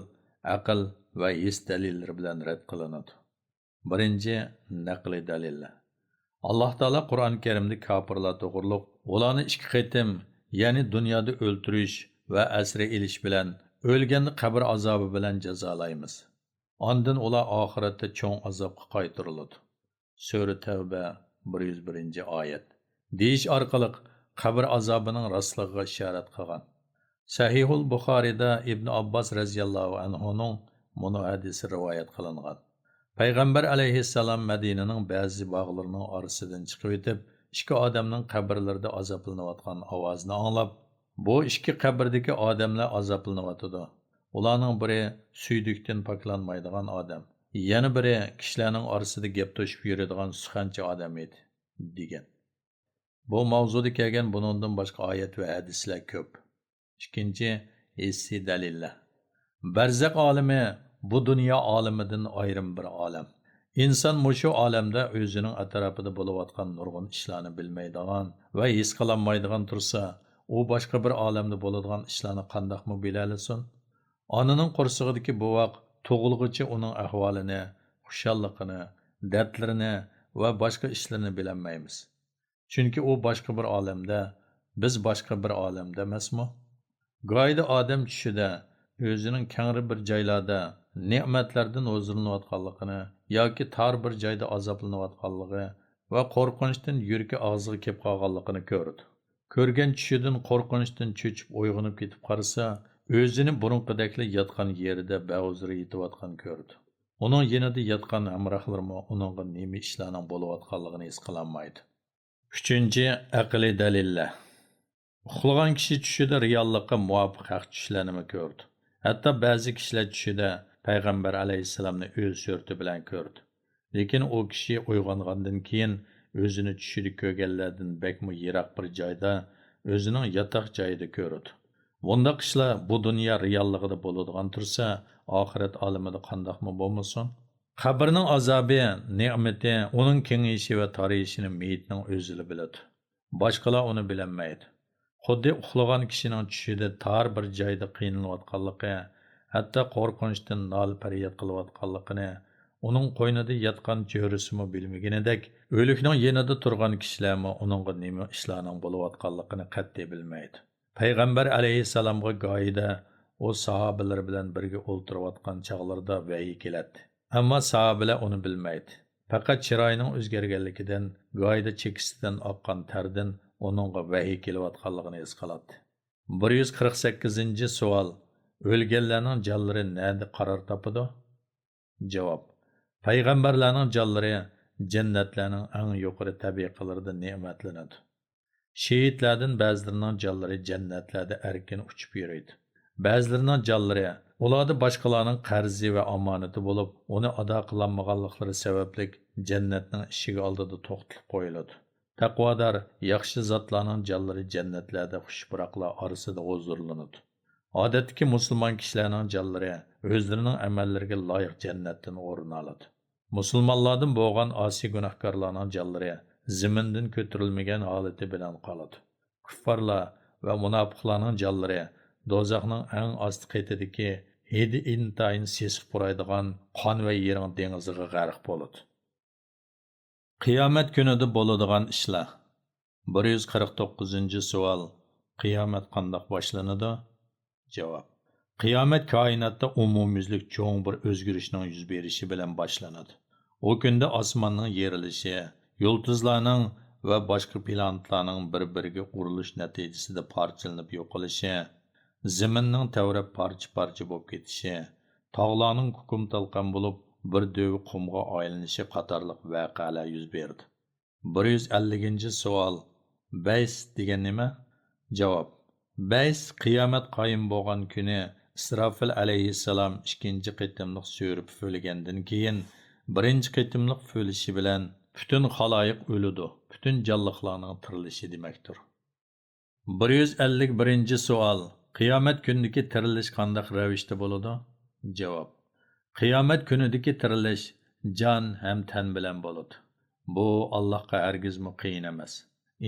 ئەقىل ۋە ھېس دەلىللىرى بىلەن رەت قىلىنىدۇ. بىرىنچى، نەقلىي دەلىللەر. ئاللاھ تائالا قۇرئان كەرىمدە كاپىرلار توغرۇلۇق، ئۇلارنى ئىككى قېتىم، يەنى دۇنيادا ئۆلتۈرۈش ۋە ئەسىرگە ئېلىش بىلەن، ئۆلگەندە قەبرە ئازابى بىلەن جازالايمىز. ئاندىن ئۇلار ئاخىرەتتە چوڭ ئازابقا قايتۇرۇلىدۇ. سۈرە تەۋبە، بىر يۈز بىرىنچى ئايەت. دېيىش ئارقىلىق قەبرە ئازابىنىڭ راستلىقىغا ئىشارەت قىلغان. سەھىھۇل بۇخارىدا ئىبن ئابباس رەزىياللاھۇ ئەنھۇنىڭ مۇنۇ ھەدىسى رىۋايەت قىلىنغان. پەيغەمبەر ئەلەيھىسسالام مەدىنىنىڭ بەزى باغلىرىنىڭ ئارىسىدىن چىقىۋېتىپ، ئىككى ئادەمنىڭ قەبرىلىرىدە ئازابلىنىۋاتقان ئاۋازىنى ئاڭلاپ، بۇ ئىككى قەبرىدىكى ئادەملەر ئازابلىنىۋاتىدۇ. ئۇلارنىڭ بىرى سۈيدۈكتىن پاكلانمايدىغان ئادەم، يەنە بىرى كىشىلەرنىڭ ئارىسىدا گەپ توشۇپ يۈرىدىغان سۇخەنچى ئادەم ئىدى، دېگەن. بۇ ماۋزۇدا كەلگەن بۇنىڭدىن باشقا ئايەت ۋە ھەدىسلەر كۆپ. ئىككىنچى، ھېسسىي دەلىللەر. بەرزەخ ئالىمى بۇ دۇنيا ئالىمىدىن ئايرىم بىر ئالەم. ئىنسان مۇشۇ ئالەمدە ئۆزىنىڭ ئەتراپىدا بولۇۋاتقان نۇرغۇن ئىشلارنى بىلمەيدىغان ۋە ھېس قىلالمايدىغان تۇرسا، ئۇ باشقا بىر ئالەمدە بولىدىغان ئىشلارنى قانداقمۇ بىلەلىسۇن؟ ئانىنىڭ قورسىقىدىكى بوۋاق تۇغۇلغۇچە ئۇنىڭ ئەھۋالىنى، خۇشاللىقىنى، دەردلىرىنى ۋە باشقا ئىشلىرىنى بىلەلمەيمىز. چۈنكى ئۇ باشقا بىر ئالەمدە، بىز باشقا بىر ئالەمدە ئەمەسمۇ؟ گاھىدا ئادەم چۈشىدە ئۆزىنىڭ كەڭرى بىر جايلاردا نېمەتلەردىن ھۇزۇرلىنىۋاتقانلىقىنى ياكى تار بىر جايدا ئازابلىنىۋاتقانلىقى ۋە قورقۇنچتىن يۈرىكى ئاغزىغا كېلىپ قالغانلىقىنى كۆرىدۇ. كۆرگەن چۈشىدىن قورقۇنچتىن چۆچۈپ ئويغىنىپ كېتىپ قارىسا، ئۆزىنى بۇرۇنقىدەكلا ياتقان يېرىدە بەھۇزۇر يېتىۋاتقان كۆرىدۇ. ئۇنىڭ يېنىدا ياتقان ھەمراھلىرىمۇ ئۇنىڭغا نېمە ئىشلارنىڭ بولۇۋاتقانلىقىنى ھېس قىلالمايدۇ. ئۈچىنچى، ئەقلىي دەلىللەر. ئۇخلىغان كىشى چۈشىدە رېئاللىققا مۇۋاپىق ھەق چۈشلەرنىمۇ كۆرىدۇ. ھەتتا بەزى كىشىلەر چۈشىدە پەيغەمبەر ئەلەيھىسسالامنى ئۆز سۈرىتى بىلەن كۆرىدۇ. لېكىن ئۇ كىشى ئويغانغاندىن كېيىن ئۆزىنى چۈشىدە كۆرگەنلەردىن بەكمۇ يىراق بىر جايدا، ئۆزىنىڭ ياتاق جايىدا كۆرىدۇ. بۇنداق ئىشلار بۇ دۇنيا رېئاللىقىدا بولىدىغان تۇرسا، ئاخىرەت ئالىمىدە قانداقمۇ بولمىسۇن؟ قەبرىنىڭ ئازابى، نېمىتى، ئۇنىڭ كېڭىيىشى ۋە تارىيىشىنى مېيىتنىڭ ئۆزىلا بىلىدۇ. باشقىلار ئۇنى بىلەلمەيدۇ. خۇددى ئۇخلىغان كىشىنىڭ چۈشىدە تار بىر جايدا قىينىلىۋاتقانلىقى، ھەتتا قورقۇنچتىن نالە-پەرياد قىلىۋاتقانلىقىنى، ئۇنىڭ قوينىدا ياتقان چۆرىسىمۇ بىلمىگىنىدەك، ئۆلۈكنىڭ يېنىدا تۇرغان كىشىلەرمۇ ئۇنىڭغا نېمە ئىشلارنىڭ بولۇۋاتقانلىقىنى قەتئىي بىلمەيدۇ. پەيغەمبەر ئەلەيھىسسالامغا گاھىدا ئۇ ساھابىلىرى بىلەن بىرگە ئولتۇرۇۋاتقان چاغلىرىدا ۋەھىي كېلەتتى. ئەمما ساھابىلەر ئۇنى بىلمەيدۇ. پەقەت چىرايىنىڭ ئۆزگەرگەنلىكىدىن، گاھىدا چېكىسىدىن ئاققان تەردىن ئۇنىڭغا ۋەھىي كېلىۋاتقانلىقىنى ھېس قىلاتتى. بىر يۈز قىرىق سەككىزىنچى سوئال: ئۆلگەنلەرنىڭ جانلىرى نەدە قارار تاپىدۇ؟ جاۋاب: پەيغەمبەرلەرنىڭ جانلىرى جەننەتلەرنىڭ ئەڭ يۇقىرى تەبىقىلىرىدە نېمەتلىنىدۇ. شېھىتلەردىن بەزىلىرىنىڭ جانلىرى جەننەتلەردە ئەركىن ئۇچۇپ يۈرىدۇ. بەزىلىرىنىڭ جانلىرى ئۇلاردا باشقىلارنىڭ قەرزى ۋە ئامانىتى بولۇپ، ئۇنى ئادا قىلالمىغانلىقلىرى سەۋەبلىك جەننەتنىڭ ئىشىكى ئالدىدا توختىتىپ قويۇلىدۇ. تەقۋادار، ياخشى زاتلارنىڭ جانلىرى جەننەتلەردە خۇش پۇراقلار ئارىسىدا ھۇزۇرلىنىدۇ. ئادەتتىكى مۇسۇلمان كىشىلەرنىڭ جانلىرى ئۆزلىرىنىڭ ئەمەللىرىگە لايىق جەننەتتىن ئورۇن ئالىدۇ. مۇسۇلمانلاردىن بولغان ئاسىي گۇناھكارلارنىڭ جانلىرى زېمىندىن كۆتۈرۈلمىگەن ھالىتى بىلەن قالىدۇ. كۇففارلار ۋە مۇناپىقلارنىڭ جانلىرى دوزاخنىڭ ئەڭ ئاستى قېتىدىكى ھىدى ئىنتايىن سېسىق پۇرايدىغان قان ۋە يىرىڭ دېڭىزىغا غەرق بولىدۇ. قىيامەت كۈنىدە بولىدىغان ئىشلار. بىر يۈز قىرىق توققۇزىنچى سوئال: قىيامەت قانداق باشلىنىدۇ؟ جاۋاب: قىيامەت كائىناتتا ئومۇميۈزلۈك چوڭ بىر ئۆزگىرىشنىڭ يۈز بېرىشى بىلەن باشلىنىدۇ. ئۇ كۈندە ئاسماننىڭ يېرىلىشى، يۇلتۇزلارنىڭ ۋە باشقا پلانېتلارنىڭ بىر-بىرىگە ئۇرۇلۇش نەتىجىسىدە پارچىلىنىپ يوقىلىشى، زېمىننىڭ تەۋرەپ پارچە-پارچە بولۇپ كېتىشى، تاغلارنىڭ كۇكۇم-تالقان بولۇپ، بىر دۆۋە قۇمغا ئايلىنىشى قاتارلىق ۋەقەلەر يۈز بېرىدۇ. بىر يۈز ئەللىكىنچى سوئال: بەيس دېگەن نېمە؟ جاۋاب: بەيس قىيامەت قايىم بولغان كۈنى ئىسراپىل ئەلەيھىسسالام ئىككىنچى قېتىملىق سۈرە پۈفۈرلىگەندىن كېيىن، بىرىنچى قېتىملىق پۈفۈرلىشى بىلەن پۈتۈن خالايىق ئۆلىدۇ، پۈتۈن جانلىقلارنىڭ تىرىلىشى دېمەكتۇر. بىر يۈز ئەللىك بىرىنچى سوئال: قىيامەت كۈنىدىكى تىرىلىش قانداق رەۋىشتە بولىدۇ؟ جاۋاب: قىيامەت كۈنىدىكى تىرىلىش جان ھەم تەن بىلەن بولىدۇ. بۇ ئاللاھقا ھەرگىزمۇ قىيىن ئەمەس.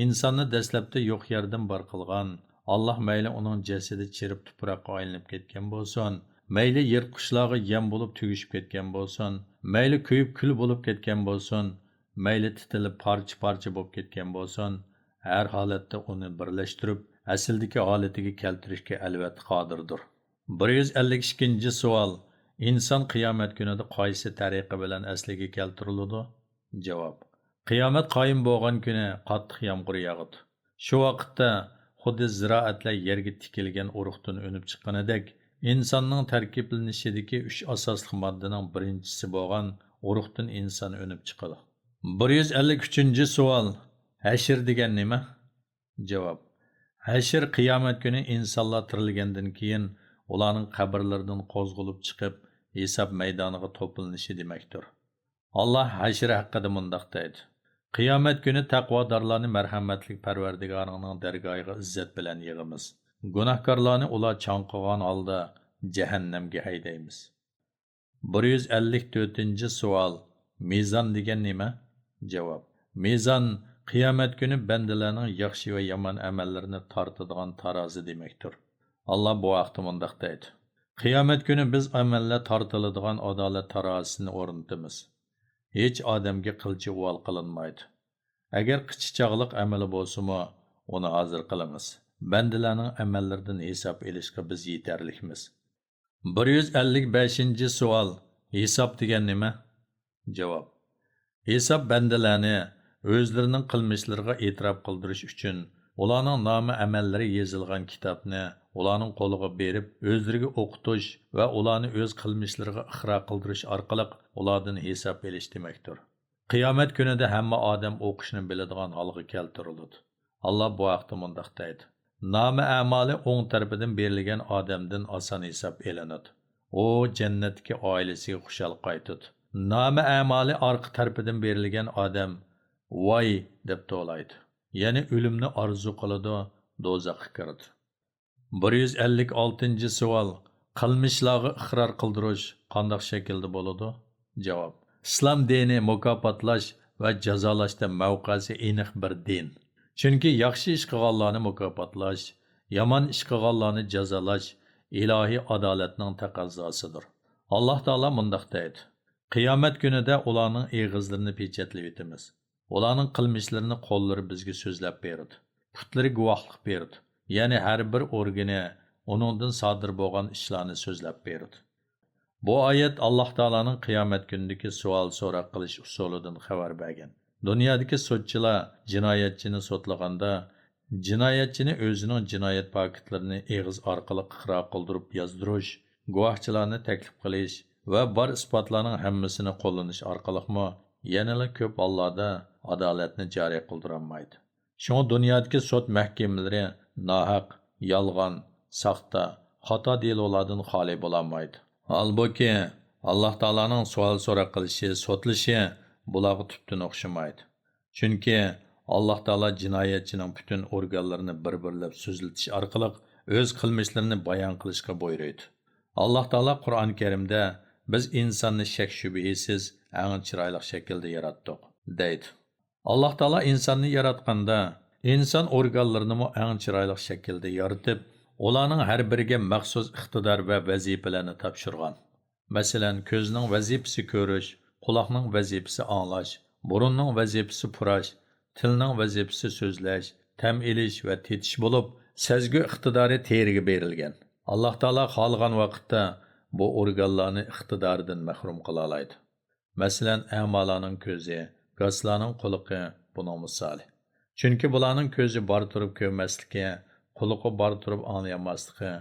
ئىنساننى دەسلەپتە يوق يەردىن بار قىلغان ئاللاھ مەيلى ئۇنىڭ جەسىتى چىرىپ تۇپراققا ئايلىنىپ كەتكەن بولسۇن، مەيلى يىرتقۇچلارغا يەم بولۇپ تۈگىشىپ كەتكەن بولسۇن، مەيلى كۆيۈپ كۈل بولۇپ كەتكەن بولسۇن، مەيلى تىتىلىپ پارچە-پارچە بولۇپ كەتكەن بولسۇن، ھەر ھالەتتە ئۇنى بىرلەشتۈرۈپ، ئەسلىدىكى ھالىتىگە كەلتۈرۈشكە ئەلۋەتتە قادىردۇر. بىر يۈز ئەللىك ئىككىنچى سوئال، ئىنسان قىيامەت كۈنىدە قايسى تەرىقە بىلەن ئەسلىگە كەلتۈرۈلىدۇ؟ جاۋاب، قىيامەت قايىم بولغان كۈنى قاتتىق يامغۇر ياغىدۇ. شۇ ۋاقىتتا خۇددى زىرائەتلەر يەرگە تىكىلگەن ئۇرۇقتىن ئۈنۈپ چىققىنىدەك، ئىنساننىڭ تەركىبلىنىشىدىكى ئۈچ ئاساسلىق ماددىنىڭ بىرىنچىسى بولغان ئۇرۇقتىن ئىنسان ئۈنۈپ چىقىدۇ. بىر يۈز ئەللىك ئۈچىنچى سوئال، ھەشر دېگەن نېمە؟ جاۋاب، ھەشر قىيامەت كۈنى ئىنسانلار تىرىلگەندىن كېيىن، ئۇلارنىڭ قەبرىلىرىدىن قوزغىلىپ چىقىپ، ھېساب مەيدانىغا توپلىنىشى دېمەكتۇر. ئاللاھ ھەشر ھەققىدە مۇنداق دەيدۇ، قىيامەت كۈنى تەقۋادارلارنى مەرھەمەتلىك پەرۋەردىگارىڭنىڭ دەرگاھىغا ئىززەت بىلەن يىغىمىز. گۇناھكارلارنى ئۇلار چاڭقىغان ھالدا جەھەننەمگە ھەيدەيمىز. بىر يۈز ئەللىك تۆتىنچى سوئال، مىزان دېگەن نېمە؟ جاۋاب، مىزان قىيامەت كۈنى بەندىلەرنىڭ ياخشى ۋە يامان ئەمەللىرىنى تارتىدىغان تارازى دېمەكتۇر. ئاللاھ بۇ ھەقتە مۇنداق دەيدۇ، قىيامەت كۈنى بىز ئەمەللەر تارتىلىدىغان ئادالەت تارازىسىنى ئورنىتىمىز. ھېچ ئادەمگە قىلچە ئۇۋال قىلىنمايدۇ. ئەگەر قىچا چاغلىق ئەمىلى بولسىمۇ، ئۇنى ھازىر قىلىمىز. بەندىلەرنىڭ ئەمەللىرىدىن ھېساب ئېلىشقا بىز يېتەرلىكمىز. بىر يۈز ئەللىك بەشىنچى سوئال، ھېساب دېگەن نېمە؟ جاۋاب، ھېساب بەندىلەرنى ئۆزلىرىنىڭ قىلمىشلىرىغا ئېتىراپ قىلدۇرۇش ئۈچۈن، ئۇلارنىڭ نامە ئەمەللىرى يېزىلغان كىتابنى ئۇلارنىڭ قولىغا بېرىپ، ئۆزلىرىگە ئوقۇتۇش ۋە ئۇلارنى ئۆز قىلمىشلىرىغا ئىقرار قىلدۇرۇش ئارقىلىق ئۇلاردىن ھېساب ئېلىش دېمەكتۇر. قىيامەت كۈنىدە ھەممە ئادەم ئوقۇشنى بىلىدىغان ھالغا كەلتۈرۈلىدۇ. ئاللاھ بۇ ھەقتە مۇنداق دەيدۇ، نامە ئەمالى ئوڭ تەرىپىدىن بېرىلگەن ئادەمدىن ئاسان ھېساب ئېلىنىدۇ. ئۇ جەننەتتىكى ئائىلىسىگە خۇشال قايتىدۇ. نامە ئەمالى ئارقا تەرىپىدىن بېرىلگەن ئادەم ۋاي دەپ توۋلايدۇ. يەنى ئۆلۈمنى ئارزۇ قىلىدۇ، دوزاخقا كىرىدۇ. بىر يۈز ئەللىك ئالتىنچى سوئال، قىلمىشلارغا ئىقرار قىلدۇرۇش قانداق شەكىلدە بولىدۇ؟ جاۋاب، ئىسلام دىنى مۇكاپاتلاش ۋە جازالاشتا مەۋقەسى ئېنىق بىر دىن. چۈنكى ياخشى ئىش قىلغانلارنى مۇكاپاتلاش، يامان ئىش قىلغانلارنى جازالاش ئىلاھىي ئادالەتنىڭ تەقەززاسىدۇر. ئاللاھ تائالا مۇنداق دەيدۇ، قىيامەت كۈنىدە ئۇلارنىڭ ئېغىزلىرىنى پېچەتلىۋېتىمىز. ئۇلارنىڭ قىلمىشلىرىنى قوللىرى بىزگە سۆزلەپ بېرىدۇ. پۇتلىرى گۇۋاھلىق بېرىدۇ. يەنى ھەر بىر ئورگىنى ئۇنىڭدىن سادىر بولغان ئىشلارنى سۆزلەپ بېرىدۇ. بۇ ئايەت ئاللاھ تائالانىڭ قىيامەت كۈنىدىكى سوئال سوراق قىلىش ئۇسۇلىدىن خەۋەر بەرگەن. دۇنيادىكى سوتچىلار جىنايەتچىنى سوتلىغاندا، جىنايەتچىنى ئۆزىنىڭ جىنايەت پاكىتلىرىنى ئېغىز ئارقىلىق ئىقرار قىلدۇرۇپ يازدۇرۇش، گۇۋاھچىلارنى تەكلىپ قىلىش ۋە بار ئىسپاتلارنىڭ ھەممىسىنى قوللىنىش ئارقىلىقمۇ يەنىلا كۆپ ھاللاردا ئادالەتنى جارى قىلدۇرالمايدۇ. شۇڭا دۇنيادىكى سوت مەھكىمىلىرى ناھەق، يالغان، ساختا، خاتا دېلولاردىن خالىي بولالمايدۇ. ھالبۇكى، ئاللاھ تائالانىڭ سوئال سوراق قىلىشى، سوتلىشى بۇلارغا تۈپتىن ئوخشىمايدۇ. چۈنكى ئاللاھ تائالا جىنايەتچىنىڭ پۈتۈن ئورگانلىرىنى بىر-بىرلەپ سۆزلىتىش ئارقىلىق ئۆز قىلمىشلىرىنى بايان قىلىشقا بۇيرۇيدۇ. ئاللاھ تائالا قۇرئان كەرىمدە، بىز ئىنساننى شەك-شۈبھىسىز ئەڭ چىرايلىق شەكىلدە ياراتتۇق، دەيدۇ. ئاللاھ تائالا ئىنساننى ياراتقاندا، ئىنسان ئورگانلىرىنىمۇ ئەڭ چىرايلىق شەكىلدە يارىتىپ، ئۇلارنىڭ ھەر بىرىگە مەخسۇس ئىقتىدار ۋە ۋەزىپىلەرنى تاپشۇرغان. مەسىلەن، كۆزنىڭ ۋەزىپىسى كۆرۈش، قۇلاقنىڭ ۋەزىپىسى ئاڭلاش، بۇرۇننىڭ ۋەزىپىسى پۇراش، تىلنىڭ ۋەزىپىسى سۆزلەش، تەم ئېلىش ۋە تېتىش بولۇپ، سەزگۈ ئىقتىدارى تېرىگە بېرىلگەن. ئاللاھ تائالا خالىغان ۋاقىتتا بۇ ئورگانلارنى ئىقتىدارىدىن مەھرۇم قىلالايدۇ. مەسىلەن، ئەمالارنىڭ كۆزى، گاسلارنىڭ قۇلىقى بۇنىڭ مىسالى. چۈنكى بۇلارنىڭ كۆزى بار تۇرۇپ كۆرمەسلىكى، قۇلىقى بار تۇرۇپ ئاڭلىيالماسلىقى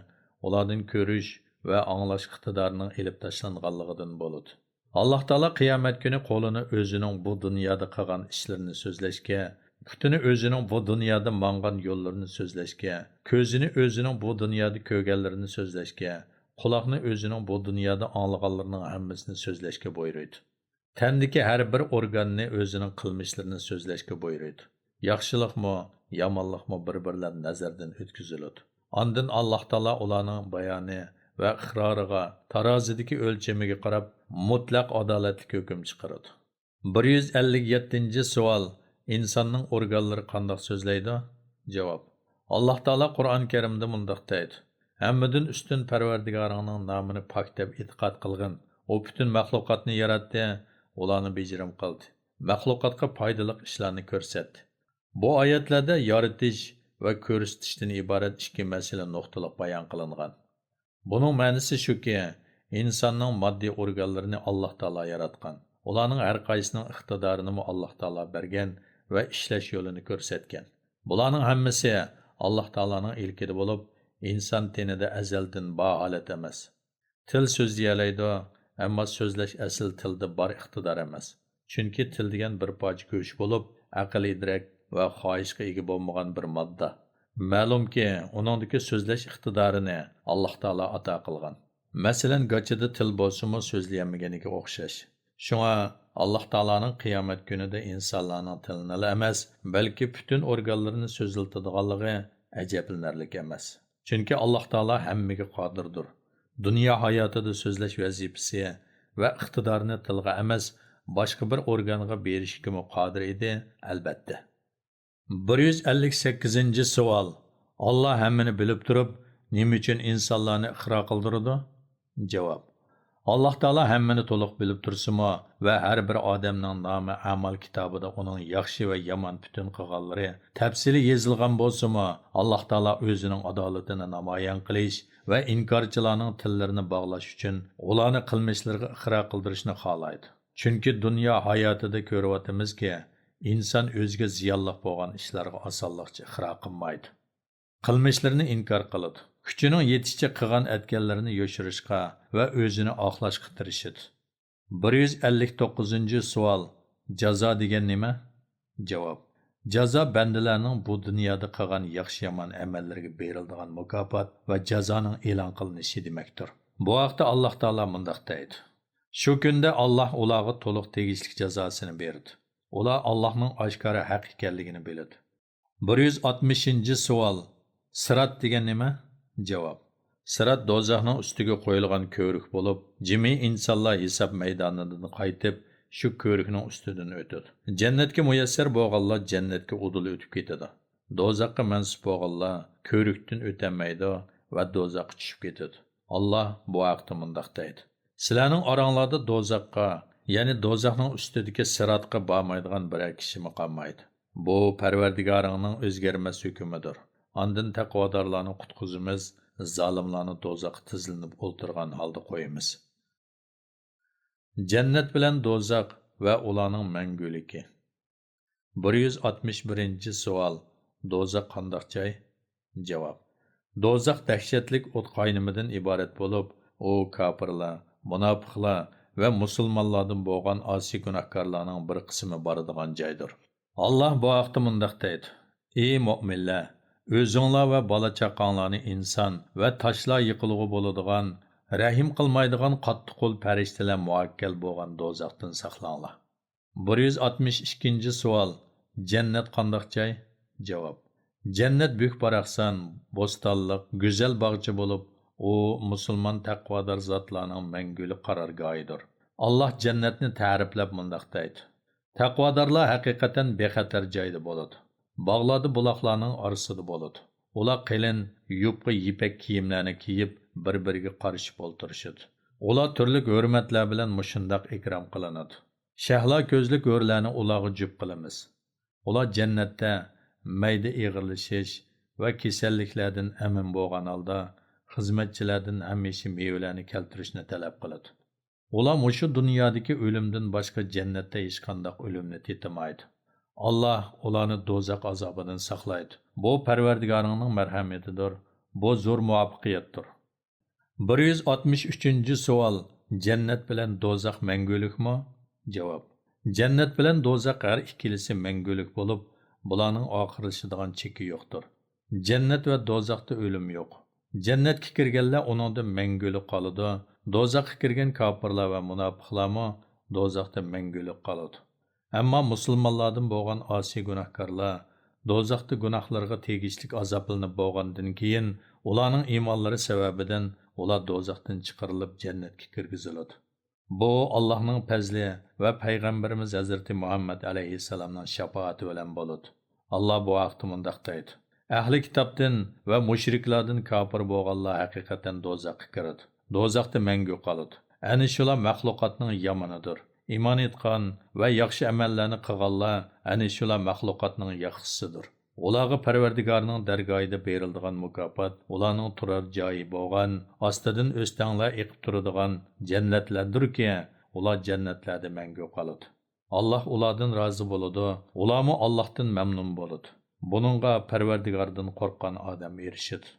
ئۇلاردىن كۆرۈش ۋە ئاڭلاش ئىقتىدارىنىڭ ئېلىپ تاشلانغانلىقىدىن بولىدۇ. ئاللاھ تائالا قىيامەت كۈنى قولىنى ئۆزىنىڭ بۇ دۇنيادا قىلغان ئىشلىرىنى سۆزلەشكە، پۇتىنى ئۆزىنىڭ بۇ دۇنيادا ماڭغان يوللىرىنى سۆزلەشكە، كۆزىنى ئۆزىنىڭ بۇ دۇنيادا كۆرگەنلىرىنى سۆزلەشكە، قۇلاقنى ئۆزىنىڭ بۇ دۇنيادا ئاڭلىغانلىرىنىڭ ھەممىسىنى سۆزلەشكە بۇيرۇيدۇ. تەندىكى ھەر بىر ئورگاننى ئۆزىنىڭ قىلمىشلىرىنى سۆزلەشكە بۇيرۇيدۇ. ياخشىلىقمۇ، يامانلىقمۇ بىر-بىرلەپ نەزەردىن ئۆتكۈزۈلىدۇ. ئاندىن ئاللاھ تائالا ئۇلارنىڭ بايانى ۋە ئىقرارىغا، تارازىدىكى ئۆلچىمىگە قاراپ مۇتلەق ئادالەتلىك ھۆكۈم چىقىرىدۇ. بىر يۈز ئەللىك يەتتىنچى سوئال، ئىنساننىڭ ئورگانلىرى قانداق سۆزلەيدۇ؟ جاۋاب، ئاللاھ تائالا قۇرئان كەرىمدە مۇنداق دەيدۇ، ھەممىدىن ئۈستۈن پەرۋەردىگارىڭنىڭ نامىنى پاك دەپ ئېتىقاد قىلغىن، ئۇ پۈتۈن مەخلۇقاتنى ياراتتى، ئۇلارنى بېجىرىم قىلدى. مەخلۇقاتقا پايدىلىق ئىشلارنى كۆرسەتتى. بۇ ئايەتلەردە يارىتىش ۋە كۆرسىتىشتىن ئىبارەت ئىككى مەسىلە نۇقتىلىق بايان قىلىنغان. بۇنىڭ مەنىسى شۇكى، ئىنساننىڭ ماددىي ئورگانلىرىنى ئاللاھ تائالا ياراتقان. ئۇلارنىڭ ھەر قايسىسىنىڭ ئىقتىدارىنىمۇ ئاللاھ تائالا بەرگەن ۋە ئىشلەش يولىنى كۆرسەتكەن. بۇلارنىڭ ھەممىسى ئاللاھ تائالانىڭ ئىلكىدە بولۇپ، ئىنسان تېنىدە ئەزەلدىن بار ھالەت ئەمەس. تىل سۆزلىيەلەيدۇ، ئەمما سۆزلەش ئەسلى تىلدا بار ئىقتىدار ئەمەس. چۈنكى تىل دېگەن بىر پارچە گۆش بولۇپ، ئەقىل ئىدراك ۋە خاھىشقا ئىگە بولمىغان بىر ماددا. مەلۇمكى، ئۇنىڭدىكى سۆزلەش ئىقتىدارىنى ئاللاھ تائالا ئاتا قىلغان. مەسىلەن، گاچىدا تىل بولسىمۇ سۆزلىيەلمىگىنىگە ئوخشاش. شۇڭا ئاللاھ تائالانىڭ قىيامەت كۈنىدە ئىنسانلارنىڭ تىلىنىلا ئەمەس، بەلكى پۈتۈن ئورگانلىرىنى سۆزلىتىدىغانلىقى ئەجەبلىنەرلىك ئەمەس. چۈنكى ئاللاھ تائالا ھەممىگە قادىردۇر. دۇنيا ھاياتىدا سۆزلەش ۋەزىپىسى ۋە ئىقتىدارىنى تىلغا ئەمەس، باشقا بىر ئورگانغا بېرىشكىمۇ قادىر ئىدى، ئەلبەتتە. بىر يۈز ئەللىك سەككىزىنچى سوئال. ئاللاھ ھەممىنى بىلىپ تۇرۇپ، نېمە ئۈچۈن ئىنسانلارنى ئىقرار قىلدۇرىدۇ؟ جاۋاب. ئاللاھ تائالا ھەممىنى تولۇق بىلىپ تۇرسىمۇ ۋە ھەر بىر ئادەمنىڭ نامى ئەمەل كىتابىدا ئۇنىڭ ياخشى ۋە يامان پۈتۈن قىلغانلىرى تەپسىلىي يېزىلغان بولسىمۇ، ئاللاھ تائالا ئۆزىنىڭ ئادالىتىنى نامايان قىلىش ۋە ئىنكارچىلارنىڭ تىللىرىنى باغلاش ئۈچۈن ئۇلارنى قىلمىشلىرىغا ئىقرار قىلدۇرۇشنى خالايدۇ. چۈنكى دۇنيا ھاياتىدا كۆرۈۋاتىمىزكى، ئىنسان ئۆزىگە زىيانلىق بولغان ئىشلارغا ئاسانلىقچە ئىقرار قىلمايدۇ. قىلمىشلىرىنى ئىنكار قىلىدۇ. كۈچىنىڭ يېتىشىچە قىلغان ئەتكەنلىرىنى يوشۇرۇشقا ۋە ئۆزىنى ئاقلاشقا تىرىشىدۇ. بىر يۈز ئەللىك توققۇزىنچى سوئال. جازا دېگەن نېمە؟ جاۋاب. جازا بەندىلەرنىڭ بۇ دۇنيادا قىلغان ياخشى-يامان ئەمەللىرىگە بېرىلىدىغان مۇكاپات ۋە جازانىڭ ئېلان قىلىنىشى دېمەكتۇر. بۇ ھەقتە ئاللاھ تائالا مۇنداق دەيدۇ: شۇ كۈندە ئاللاھ ئۇلارغا تولۇق تېگىشلىك جازاسىنى بېرىدۇ. ئۇلار ئاللاھنىڭ ئاشكارا ھەق ئىكەنلىكىنى بىلىدۇ. بىر يۈز ئاتمىشىنچى سوئال. سىرات دېگەن نېمە؟ جاۋاب. سىرات دوزاخنىڭ ئۈستىگە قويۇلغان كۆۋرۈك بولۇپ، جىمى ئىنسانلار ھېساب مەيدانىدىن قايتىپ، شۇ كۆۋرۈكنىڭ ئۈستىدىن ئۆتىدۇ. جەننەتكە مۇيەسسەر بولغانلار جەننەتكە ئۇدۇل ئۆتۈپ كېتىدۇ. دوزاخقا مەنسۇپ بولغانلار كۆۋرۈكتىن ئۆتەلمەيدۇ ۋە دوزاخقا چۈشۈپ كېتىدۇ. ئاللاھ بۇ ھەقتە مۇنداق دەيدۇ: سىلەرنىڭ ئاراڭلاردا دوزاخقا، يەنى دوزاخنىڭ ئۈستىدىكى سىراتقا بارمايدىغان بىرەر كىشىمۇ قالمايدۇ. بۇ پەرۋەردىگارىڭنىڭ ئۆزگەرمەس ھۆكمىدۇر. ئاندىن تەقۋادارلارنى قۇتقۇزىمىز، زالىملارنى دوزاخقا تىزلىنىپ ئولتۇرغان ھالدا قويىمىز. جەننەت بىلەن دوزاخ ۋە ئۇلارنىڭ مەڭگۈلۈكى. بىر يۈز ئاتمىش بىرىنچى سوئال. دوزاخ قانداق جاي؟ جاۋاب. دوزاخ دەھشەتلىك ئوت قاينىمىدىن ئىبارەت بولۇپ، ئۇ كاپىرلار، مۇناپىقلار ۋە مۇسۇلمانلاردىن بولغان ئاسىي گۇناھكارلارنىڭ بىر قىسمى بارىدىغان جايدۇر. ئاللاھ بۇ ھەقتە مۇنداق دەيدۇ: ئى مۆمىنلەر، ئۆزۈڭلار ۋە بالا-چاقاڭلارنى ئىنسان ۋە تاشلار يىقىلغۇ بولىدىغان، رەھىم قىلمايدىغان قاتتىق قول پەرىشتىلەر مۇئەككەل بولغان دوزاختىن ساقلاڭلار. بىر يۈز ئاتمىش ئىككىنچى سوئال. جەننەت قانداق جاي؟ جاۋاب. جەننەت بۈك-باراقسان، بوستانلىق، گۈزەل باغچە بولۇپ، ئۇ مۇسۇلمان تەقۋادار زاتلارنىڭ مەڭگۈلۈك قارارگاھىدۇر. ئاللاھ جەننەتنى تەرىپلەپ مۇنداق دەيدۇ: تەقۋادارلار ھەقىقەتەن بىخەتەر جايدا بولىدۇ. باغلاردا بۇلاقلارنىڭ ئارىسىدا بولىدۇ. ئۇلار قېلىن، يۇپقا يىپەك كىيىملەرنى كىيىپ، بىر-بىرىگە قارىشىپ ئولتۇرۇشىدۇ. ئۇلار تۈرلۈك ھۆرمەتلەر بىلەن مۇشۇنداق ئىكرام قىلىنىدۇ: شەھلا كۆزلۈك ھۆرلەرنى ئۇلارغا جۈپ قىلىمىز. ئۇلار جەننەتتە مەيدە ئېغىرلىشىش ۋە كېسەللىكلەردىن ئەمىن بولغان ھالدا، خىزمەتچىلەردىن ھەمىشە مېۋىلەرنى كەلتۈرۈشنى تەلەپ قىلىدۇ. ئۇلار مۇشۇ دۇنيادىكى ئۆلۈمدىن باشقا جەننەتتە ھېچقانداق ئۆلۈمنى تېتىمايدۇ. ئاللاھ ئۇلارنى دوزاخ ئازابىدىن ساقلايدۇ. بۇ پەرۋەردىگارىڭنىڭ مەرھەمىتىدۇر. بۇ زور مۇۋەپپەقىيەتتۇر. بىر يۈز ئاتمىش ئۈچىنچى سوئال. جەننەت بىلەن دوزاخ مەڭگۈلۈكمۇ؟ جاۋاب. جەننەت بىلەن دوزاخ ھەر ئىككىلىسى مەڭگۈلۈك بولۇپ، بۇلارنىڭ ئاخىرلىشىدىغان چېكى يوقتۇر. جەننەت ۋە دوزاختا ئۆلۈم يوق. جەننەتكە كىرگەنلەر ئۇنىڭدا مەڭگۈلۈك قالىدۇ، دوزاخقا كىرگەن كاپىرلار ۋە مۇناپىقلارمۇ دوزاختا مەڭگۈلۈك قالىدۇ. ئەمما مۇسۇلمانلاردىن بولغان ئاسىي گۇناھكارلار دوزاختا گۇناھلىرىغا تېگىشلىك ئازابلىنىپ بولغاندىن كېيىن، ئۇلارنىڭ ئىمانلىرى سەۋەبىدىن ئۇلار دوزاختىن چىقىرىلىپ، جەننەتكە كىرگۈزۈلىدۇ. بۇ ئاللاھنىڭ پەزلى ۋە پەيغەمبىرىمىز ھەزرىتى مۇھەممەد ئەلەيھىسسالامنىڭ شاپائىتى بىلەن بولىدۇ. ئاللاھ بۇ ھەقتە مۇنداق دەيدۇ: ئەھلى كىتابتىن ۋە مۇشرىكلاردىن كاپىر بولغانلار ھەقىقەتەن دوزاخقا كىرىدۇ. دوزاختا مەڭگۈ قالىدۇ. ئەنە شۇلار مەخلۇقاتنىڭ يامىنىدۇر. ئىمان ئېيتقان ۋە ياخشى ئەمەللەرنى قىلغانلار ئەنە شۇلار مەخلۇقاتنىڭ ياخشىسىدۇر. ئۇلارغا پەرۋەردىگارنىڭ دەرگاھىدا بېرىلىدىغان مۇكاپات ئۇلارنىڭ تۇرار جايى بولغان، ئاستىدىن ئۆستەڭلەر ئېقىپ تۇرىدىغان جەننەتلەردۇركى، ئۇلار جەننەتلەردە مەڭگۈ قالىدۇ. ئاللاھ ئۇلاردىن رازى بولىدۇ، ئۇلارمۇ ئاللاھتىن مەمنۇن بولىدۇ. بۇنىڭغا پەرۋەردىگاردىن قورققان ئادەم ئېرىشىدۇ.